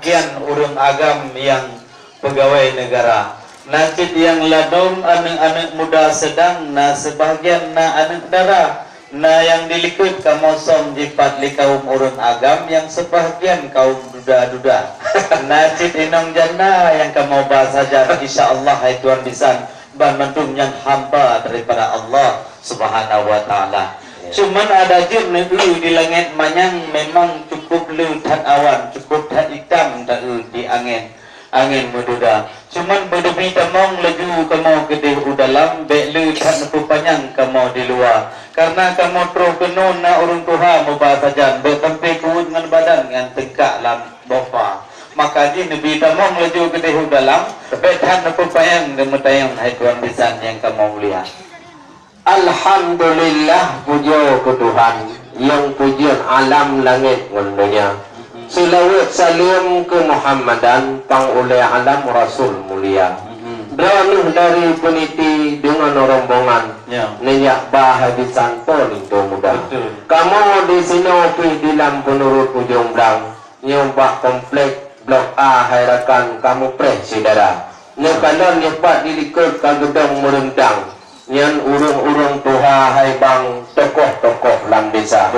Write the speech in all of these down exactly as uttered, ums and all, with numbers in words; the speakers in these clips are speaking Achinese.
Sebahagian ureuëng agam nyang peugawée neugara, na cit nyang ladôm aneuëk-aneuëk muda seudang, na seubahgian na aneuëk dara, na nyang di likot kamoe som jipat lé kawöm ureuëng agam nyang seubahgian kawöm duda-duda. Na cit inong janda nyang kamoe ba sajan, insya Allah hai tuan bisan, banmandum nyan hamba daripada Allah Subhanahu wa Taala. Cuman ada jeuet neueu di langét manyang memang cukup le that awan, cukup that itam taeu di angén, angén meududa. Cuman beudeubi tamong laju kamoe keudeh u dalam, bék le that neupeupanyang kamoe di luwa. Karena kamoe troh keunoe na ureuëng tuha meuba sajan, bék sampai keuweuet ngon badan ngon teungkak lam bofa. Maka jih neubi tamong laju keudeh u dalam, bék that neupeupanyang neumeutanyong hai tuan bisan nyang kamoe mulia. Alhamdulillah, pujoe keu Tuhan, nyang peujeuet alam langét ngon donya. Seulaweuet saleuem keu Muhammadan, pang ulée alam rasul mulia. Droeneuh dari peuniti deungon rombongan, neujak ba hai bisan po linto muda. Kamoe disinoe pih di lam peunurot Ujong Blang. Nyoe bak komplek Blok A hai rakan kamoe preh syedara. Neukalon nyoe pat di likot ka geudong meureuntang. Nyan ureuëng-ureuëng tuha hai bang tokoh-tokoh lam desa.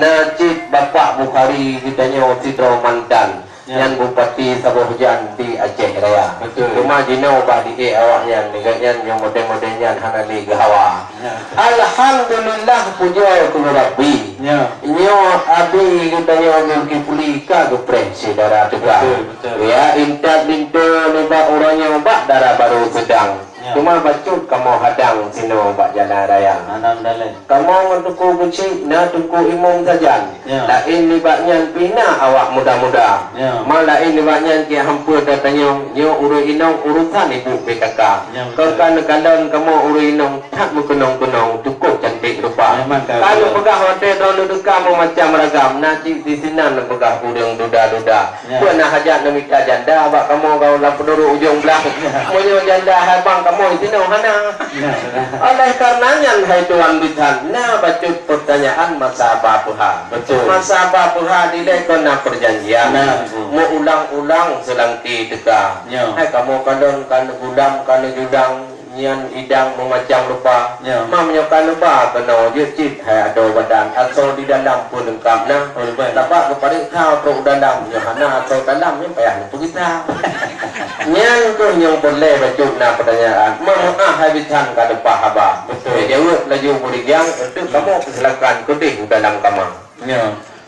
Na cit Bapak Bukhari geutanyoe sidroe mantan. Nyan bupati saboh jan di Aceh Raya. Teuma jinoe bah di ék awaknyan, nigak nyan nyang model-model nyan hana lé geuhawa. Alhamdulillah, pujoe keu Rabbi. Nyoe Abi geutanyoe Zulkifli ka geupreh syedara teuka. Ya, intat linto nibak uroe nyoe bak dara barô seudang. Teuma bacut kamoe hadang sinoe bak jalan raya. Kamoe ngon Teungku Geuchik na Teungku Imum sajan. Laén nibak nyan pih na awak muda-muda. Ma laén nibak nyan cit hampeue tatanyong, nyoe ureuëng inong urusan ibu P K K. Kon ka neukalon kamoe ureuëng inong that meukeunong-keunong, cukup cantik rupa. Ka neupeugah watée droeneuh teuka meumacam ragam, na cit disinan neupeugah ureuëng duda-duda. Peue na hajat neumita janda bak kamoe gaul lam peunurot Ujong Blang? Meunyoe janda hai bang kamoe sinoe hana. Oleh karena nyan hai tuan bisan, na bacut peutanyaan masa ba peuha. Masa ba peuha dilée kon na peujanjian. Meuulang-ulang seulangki teuka. Hai kamoe kalon ka neugulam ka neujudang. Nyan idang meumacam rupa. Ma meunyoe ka neuba keunoe jeuet cit hai adoe badan, asoe di dalam pun leungkap na. Tabak geupareksa trok u dalam, nyoe hana asoe dalam nyoe payah neupeugisa. Nyan keuh nyang peureulée bacut na peutanyaan. Ma meuáh hai bisan ka leupah haba. Jaweueb laju beureujang, eunteuk kamoe peusilakan keudeh u dalam kama.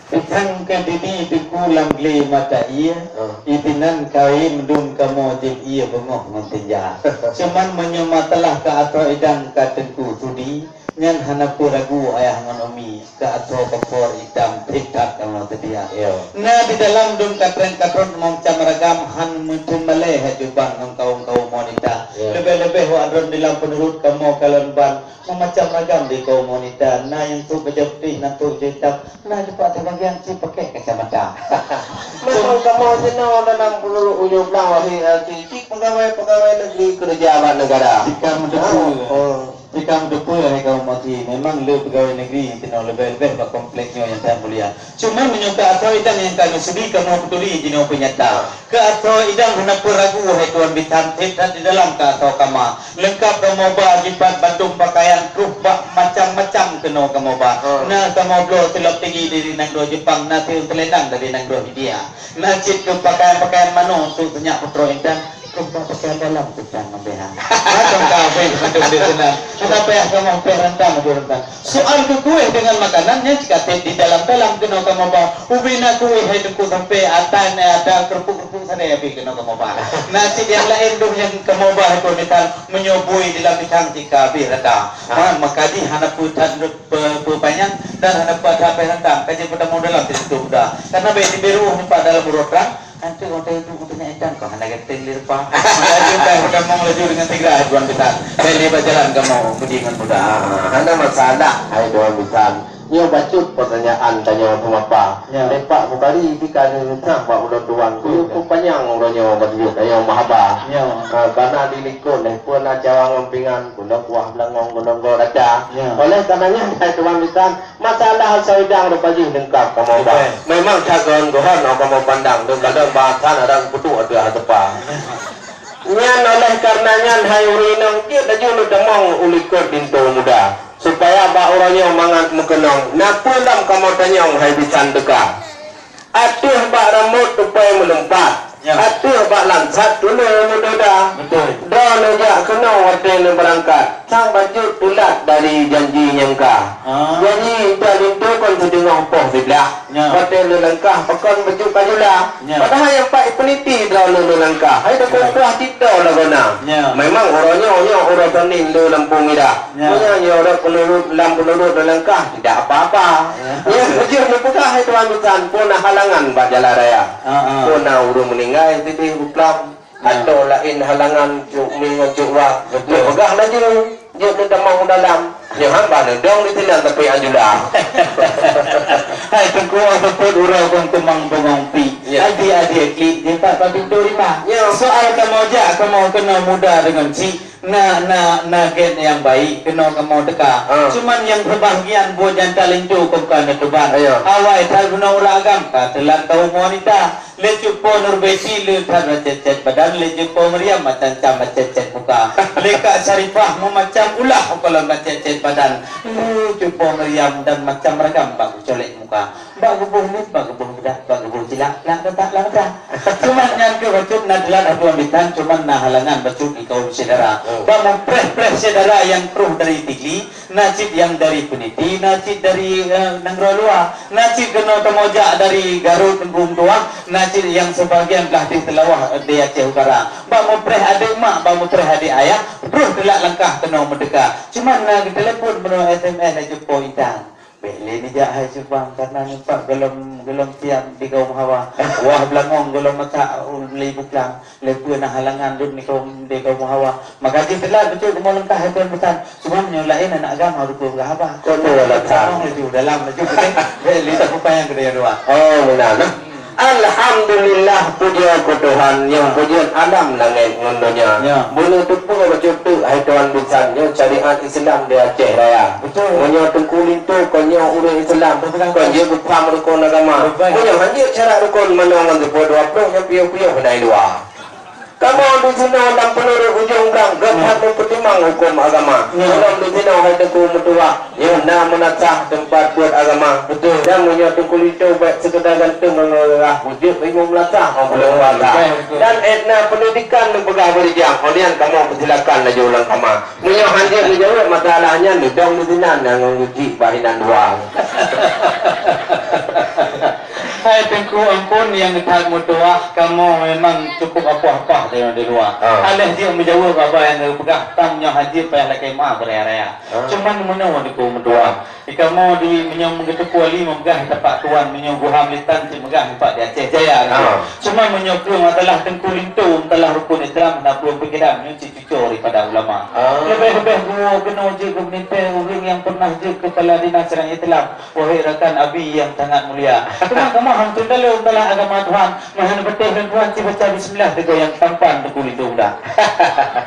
Pisang ka dini teungku lam glé mata ié, itinan kawé meudum kamoe jeuet ié beungoh ngon tinja. Cuman meunyoe matalah keu asoe idang ka teungku sudi, nyan hana peue ragu ayah ngon umi, keu asoe pakor itam that-that kamoe seudia. Na di dalam dum katrén-katrot meumacam ragam han meuteun malée hai juban ngon kawöm-kawöm wanita. Leubeh-leubeh wak droen di lam peunurot kamoe kalon ban meumacam ragam di kawöm wanita, na nyang sôk bajée putéh, na sôk bajée itam, na jipak sibagian cit pakék kacamata. Memang kamoe sinoe dalam peunurot Ujong Blang wahé, eh, cit peugawée-peugawée negeri keureuja bak neugara. Jika meuteupeu, jika meuteupeu hai kaum muslim, memang le peugawée negeri sinoe leubeh-leubeh bak komplek nyoe nyang that mulia. Cuma meunyoe keu asoe idang nyang ka neusudi kamoe peuturi jinoe peunyata. Keu asoe idang hana peue ragu hai tuan bisan, that-that di dalam keu asoe kama. Leungkap kamoe ba jipat bandum pakaian, troh bak macam-macam keunoe kamoe ba. Na kamoe bloe silop tinggi dari nanggroe Jepang, na siueng seulendang dari nanggroe India. Na cit keu pakaian-pakaian manoe untuk seunyak putroe intan, troh bak pakaian dalam keu tan ngon B H. Macam ka habéh mandum di sinan. Hana payah kamoe peh rantang, mandum rantang. Soal keu kueh dengan makanan nyan cit ka treb di dalam-dalam keunoe kamoe ba. Ubé na kueh hai teungku sampoe atan, eh, ata keurupuk-keurupuk sabe abéh keunoe kamoe ba. Na cit nyang laén dum nyang kamoe ba hai kueh misal meunyoe bui di lam pisang cit ka abéh rata. Ha, maka jih hana peue that pe-, peupanyang dan hana peue that payah rantang. Ka jeuet peutamong dalam situ muda. Karena bék sibeuruh nimpa dalam uroe trang. Antu watée duek u teungoh étang kah hana geutem lé rupa. Laju ka tamong laju dengan segera tuan bisan. Beli bajalan kamoe budi ngon muda. Ah, hana masalah hai tuan bisan. Nyoe bacut pertanyaan tanyoe teumapa. Ya. Lepak Bukhari bika neureutang bak ulôn tuan. Kuyup Nyang uroe nyoe bacut ayong meuhaba. Ya. Ha, karena di likot leh pun na cawan ngon pingan, gulong kuah beulangong, gulong goe raca. Ya. Oleh karena nyan, hai tuan bisan, masalah saweudang rupa jih leungkap kamoe ba. Betul. Memang that gohon-gohon kamoe pandang, leueng kadang bahasan ada geupeuduk ateueh tepa. Ya. Nyan oleh karena nyan, hai ureueng inong, jeuet laju neutamong u likot linto muda, supaya bak uroe nyoe mangat meukeunong. Na peue lom kamoe tanyong, hai bisan teuka? Ateueh bak rambot tupai meulumpat, ya, ateueh bak lansat tuleueng meudoda. Betul. Droeneuh jak keunoe watée neubeurangkat, sang bacut teulat dari janji nyang ka. Ah. Janji intat linto kon siteungoh poh siblaih. Ya. Watée neulangkah pakon bacut ka jula. Ya. Padahai nyang pat peuniti droeneuh neulangkah, hai teukumpuah cit droe lagoena. Ya. Memang uroe nyoe, nyoe uroe Senin le lampu mirah. Ya. Meunyoe nyoe rot peunurot, lam peunurot neulangkah, tidak apa-apa. Ya. Ya, jeuet neupeugah hai tuan bisan, peue na halangan bak jalan raya. Ha, ha. Peue na ureueng meuninggai sideh buklam, ya, atau laén halangan cut mi ngon cut wa. Betul. Neupeugah laju, jeuet neutamong u dalam. Nyoe hamba neudong disinan tapi anjula. Hai Teungku, seupôt uroe kon keumang bungong pi. Ya. Adik-adik klik, jimpat bak pintoe rimba. Ya. Soal kamoe jak, kamoe keunoe muda deungon chik. Na, na, na gét nyang baik keunoe kamoe teuka. Ah. Cuman nyang seubahagian buet nyang talinto kon ka neutuban. Ayo. Awai that bunoe ureueng agam, ka teulat kaum wanita. Lé cut po Nur Beti le that bacet-cet badan, lé cut po Maryam macam-macam bacet-cet muka. Lé Kak Syarifah meumacam ulah ukalon bacet-cet badan. Lé cut po Maryam dan macam ragam bak geucolek muka. Bak geuboh lét, bak geuboh beudak, bak geuboh cilak, lak geutak, lak geutak. Cuman nyan keuh bacut na teulat ateueh bisan, cuman na halangan bacut di kaum syedara. Oh. Bak mupreh-preh syedara nyang troh dari Tigli, na cit nyang dari Peuniti, na cit dari, eh, nanggroe luwa, na cit keunoe teumojak dari Garut Teungku Meutuwah, na cit nyang seubahagian blah di Seulawah, eh, di Aceh Utara. Bak mupreh adék mak, bak mupreh adék ayah, troh teulat langkah keunoe meuteuka. Cuman na geutelepon, meunoe S M S laju po intan. Bèk lé neujak hai Subang, karena nyoe pat gohlom, gohlom siam di Kaum Hawa. Wah beulangong gohlom masak u lé buklang, lé peue na halangan lôn di Kaum, di Kaum Hawa. Maka jih teulat bacut kamoe leungkah hai tuan bisan. Cuma meunyoe laén aneuk agam harôh peugah haba. Kon lôn leungkah. Beulangong laju dalam laju geude. Bèk lé tapeupanjang geude nyang dua. Oh, meunan nah. Alhamdulillah, pujoe keu Tuhan nyang peujeuet alam langét ngon donya. Ya. Beuneuteupeu bacut teuk hai tuan bisan nyoe syariat Islam di Aceh Raya. Betul. Meunyoe Teungku Linto kon nyoe ureueng Islam, betul, kon jeuet geupham rukon agama. Betul. Meunyoe hanjeuet syarat rukon manoe ngon sifeut dua ploh nyan piôh-piôh hana i luwa. Kamoe disinoe lam peunurot ujong blang, geupat meupeutimang huköm agama. Ya. Ulôn disinoe hai Teungku Meutuwah, nyoe na meunasah teumpat buet agama. Betul. Dan meunyoe Teungku Linto bèk seukeudar ganteng ngon gagah, beujeuet imum meunasah ngon buleuen puasa. Betul, betul. Dan ék na peundidikan neupeugah beurijang, ngon nyan kamoe peusilakan laju lam kama. Meunyoe hanjeuet neujaweueb masalah nyan, neudong disinan nyang ngon geuchik bak inan dua. Hai Teungku, ampôn nyang that meutuwah, kamoe memang cukup apoh-apoh di, di luwa. Ah. Aléh jeuet meujaweueb haba nyang geupeugah, tam nyoe hanjeuet payah lakèe meu'ah beuraya-raya. Ah. Cuman meunoe Teungku meutuwah. Ah. Di kamoe di meunyoe meugeuteupeue Ali meugah di tapak tuan, meunyoe Guham Litan cit meugah di Aceh Jaya. Ah. Cuman meunyoe keu masalah Teungku Linto, masalah rukon Islam, hana peue pikiran, nyoe cit cuco daripada ulama. Ah. Leubeh-leubeh geuwoe keunoe jeuet keu meulintèe ureueng nyang pernah jeuet kepala dinas nyang Islam. Wahai rakan Abi yang sangat mulia. Teuma kamoe hana teuntèe lé dalam agama Tuhan. Meuhan beuteh lôn Tuhan, ci baca bismillah, teugok nyang tampan Teungku Linto dah.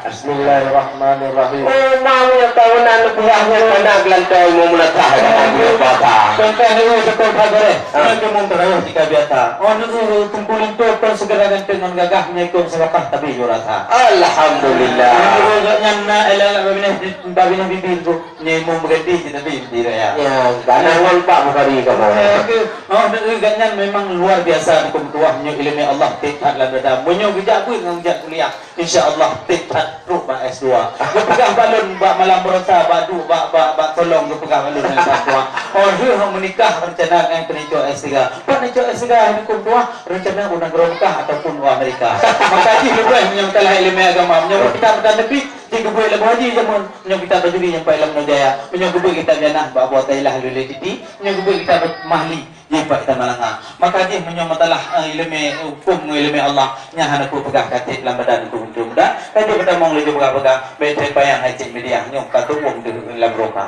Bismillahirrahmanirrahim. Oh, mau nyang tahu nak leubeh nyang mana geulantong mau meunasah dah puasa. Contoh ni, oh, betul tak boleh. Ha. Nak cuma tarawih tiga biasa. Oh, ni, oh, Teungku Linto pun segera ganteng ngon gagah menyokong sedekah tapi jurasa. Alhamdulillah. Ni, oh, nyan na, elah, elah, babinah, babinah bibir tu. Nyoe imum meuganti cit Nabi di raya. Ya, gana ngon Pak Bukhari kamoe. Ya, ke, oh, gobnyan memang luar biasa Teungku meutuwah, nyoe ileumèe Allah tiep that lam dada. Meunyoe geujak beuet ngon geujak kuliah, insya Allah tiep that trok bak S dua. Geupeugah bak lôn bak malam baroesa, bak duek, bak, bak, bak tolong geupeugah bak lôn ngon Pak Tuah. Oh, lheueh meunikah rencana ngon keuneuk cok S tiga. Pat neuk cok S tiga Teungku meutuwah, rencana u nanggroe Mekah ataupun u Amerika. Maka jih leubeh meunyoe masalah ileumèe agama, meunyoe kita meutan negeri, Jih geubeuet lam haji jameun, meunyoe kitab Tajwid nyang paih lam Nujaya, meunyoe geubeuet kitab Janah bak Abu Athaillah Al-Junaidi, meunyoe geubeuet kitab Mahli, Jih pat tamalanga. Maka jih meunyoe meusalah, eh, ileumèe, eh, huköm ngon ileumèe Allah, nyan hana kupeugah ka cit lam badan ku huntu muda. Ka jih peutamong laju peugah-peugah, bèk trép panyang hai cit media, nyoe ka tuwöng deuh lam roh ka.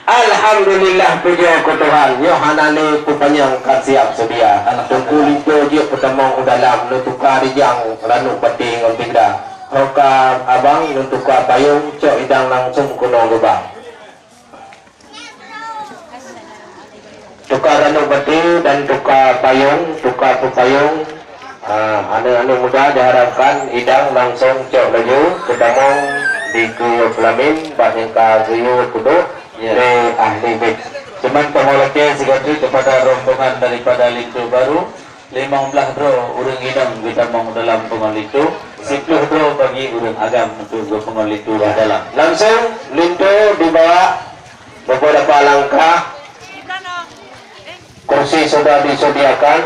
Alhamdulillah, pujoe keu Tuhan, nyoe hana lé peupanyang ka siap seudia. Alhamdulillah. Teungku Linto jeuet peutamong u dalam, neutuka rijang ranup batèe ngon tigra. Ho ka abang neutuka payong, cok idang langsông keunoe lubang. Tuka ranup batèe dan tuka payong, tuka peupayong. Ah, aneuk-aneuk muda diharapkan idang langsông cok laju peutamong dikeue peulamin bak nyang ka geuyue peuduek. Ya. Lé ahli bait. Cuman kamoe lakèe sigoe treuk keupada rombongan daripada linto barô, limong blaih droe ureueng inong geutamong dalam peungon linto, siploh droe bagi ureueng agam untuk geupeungon linto di dalam. Langsông linto dibawa beberapa langkah. Kursi sudah disediakan,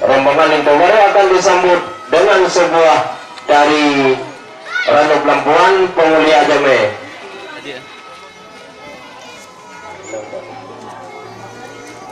rombongan linto barô akan disambut dengan sebuah tari ranup lampuan peumulia jamèe.